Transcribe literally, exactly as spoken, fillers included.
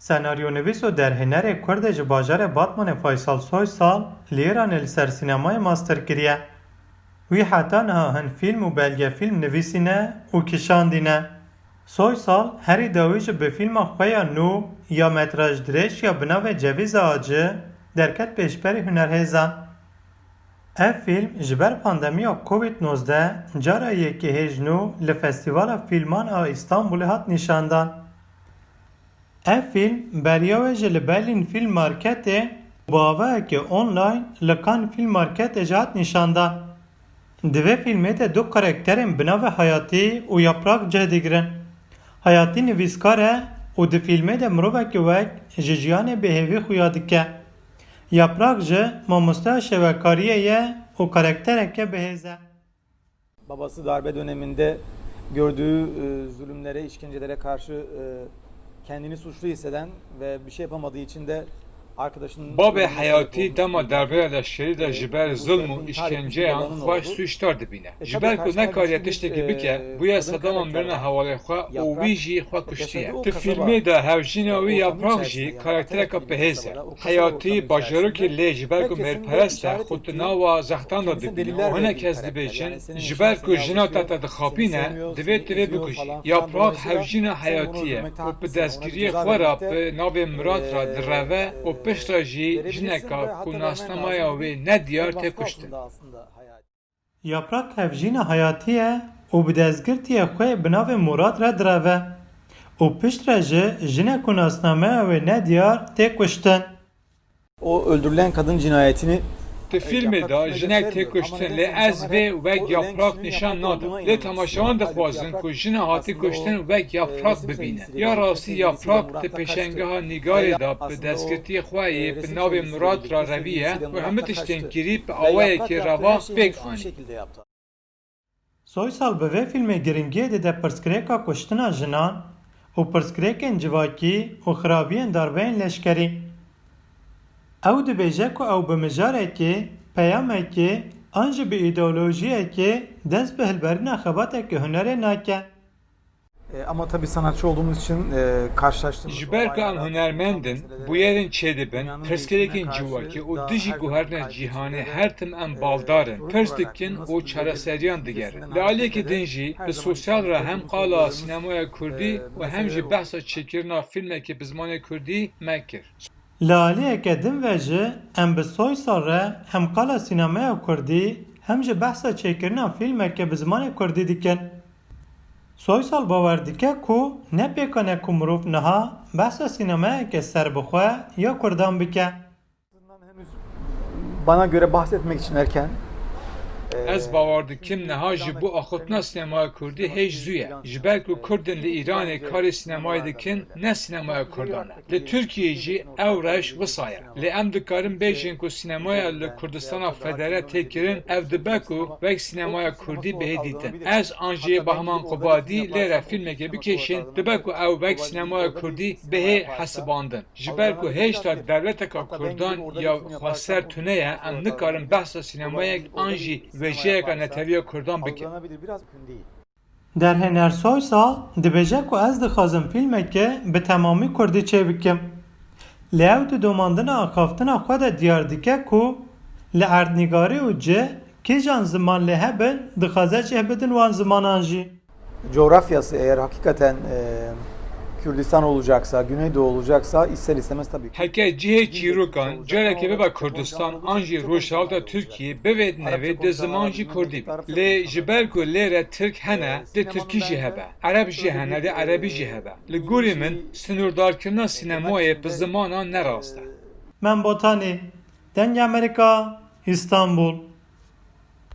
Senaryonivîs û derhênerê Kurd e ji bajarê Batmanê Faysal Soysal li Îranê li ser sînemayê master kiriye. Wî heta niha hin fîlm û belgefîlm nivîsîne û kişandîne. Soysal herî dawî jî bi fîlma xwe ya nû ya metraj dirêj ya bi navê Cevîza Acı derket pêşberî hunerhêzan. Ev fîlm ji ber pandemiya Covid nozdeh cara yekê hêj nû li Festîvala Fîlman a Îstanbulê hat nîşandan. Ev fîlm beriya wê jî li Berlin Film Marketê û bi avayekî online li Cannes Film Marketê jî hat nîşandan. Di vê fîlmê de du karakterên bi navê Hayatî û Yaprak cih digirin. Hayatî nivîskar e û di fîlmê de mirovekî wek ji jiyanê bêhêvî xuya dike. Yaprak jî mamosteya şêwekariyê ye û karaktereke bihêz e. Babası darbe döneminde gördüğü e, zulümlere, işkencelere karşı e, kendini suçlu hisseden ve bir şey yapamadığı için de arkadaşının Babê ölümüne sebep Heyatî olmuş dema bir darbeya leşkerî de e, ji ber bu zulm û sebepten intihar etmiş bir işkenceyan yalanın xwe oldu. Suçdar dibîne. E, Ji tabii ber ku karşına nekariye geçtiğimiz, tiştekî bike, e, bûye kadın sedema karakter mirina var. Hevalê xwe û Yaprak wî jî xwe kuştiye. Yaşadığı o Di kasaba, fîlmê de hevjîna wî ortamın Yaprak jî içerisinde karaktereka yaşadığı bihêz e. Kasaba, o kasaba Heyatî, oturduğu bajarokê lê ji ber ku mêrperest e, xwe di nava zextan de dibîne û hinek kes dibêjin, ji ber ku jina te te dixapîne, divê tu vê bikujî. Yaprak hevjîna Heyatî ye û bi destgiriyê xwe re bi navê Murat re direve û piştre jî jineka ku nasnameya wê ne diyar tê kuştin. Yaprak hevjîna Heyatî ye û bi destgirtiyê xwe bi navê Murat re direve û piştre ji jinek û nasnameya wê nediyar tê kuştin. O öldürülen kadın cinayetini Di fîlmê de jinek tê kuştin, lê ez vê wek Yaprak nîşan nadim. Lê temaşevan dixwazin ku jina hatî kuştin wek Yaprak bibînin. Ya rastî Yaprak di pêşengeha nîgarê de bi destgirtiyê xwe yê bi navê Murat re reviye û hemû tiştên kirî bi awayekî reva pêk anî. Soysal bi vê fîlmê giringiyê dide pirsgirêka kuştina jinan û pirsgirêkên civakî û xirabiyên darbeyên leşkerî. Ew dibêje ku ew bi mijarekê, peyamekê an jî bi îdeolojiyekê dest bi hilberîna xebateke hunerê nake. E, ama tabii sanatçı olduğumuz için e, karşılaştığımız Ji ber ku em hunermend in, bûyerên çêdibin, pirsgirêkên civakî û dijî guhertina cîhanê her tim em baldar in, pirs dikin û çareseriyan digerin. Li aliyekî din jî bi Soysal re hem qala sînemaya kurdî û hem jî behsa çêkirina fîlmekê bi zimanê kurdî me kir. Li aliyeke din ve jî em bi Soysal re hem qala sînemaya kurdî hem jî behsa çêkirina fîlmeke bi zimanê kurdî dikin. Soysal bawer dike ku ne pêkan e ku mirov niha behsa sînemayeke serbixwe ya kurdan bike. Bana göre bahsetmek için erken. Ez bawer dikim niha ji bo axiftina sînemaya kurdî hêj zû ye. Ji ber ku kurdên li Îranê karê sînemayê dikin, ne sînemaya kurdan e. Li Tirkiyeyê jî ew rewş wisa ye. Lê em dikarin bêjin ku sînemaya li Kurdistana Federe tê kirin, ev dibe ku wek sînemaya kurdî bihê dîtin. Ez an jî Bahman Qubadî lê re fîlmekê bikêşin, dibe ku ew wek sînemaya kurdî bihê hesibandin. Ji ber ku hêşta dewleteka kurdan ya xweser tune ye, em nikarin behsa sînemayek an jî wêjeyeka netewiya kurdan bikin. Derhêner Soysal dibêje ku ez dixwazim fîlmeke bi temamî kurdî çêbikim. Lê ew di domandina axaftina xwe de diyar dike ku li erdnîgarî û cih kîjan ziman lê hebin, dixwaze cih bidin wan zimanan jî. Coğrafyası eğer hakikaten e, Kürdistan olacaksa, Güneydoğu olacaksa ister istemez tabii ki. Heke cihê çîrokan carekê bibe Kurdistan an jî Rojhilata Tirkiyê, bivêt nevêt di ziman jî kurdî be. Lê ji ber ku lê re Tirk hene, dê Tirkî jî hebe, Ereb jî hene, dê Erebî jî hebe. Li gorî min, sinûrdarkirina sînemayê bi zimanan ne rast e. Mem Botanî, Dengê Amerîka, Îstanbul.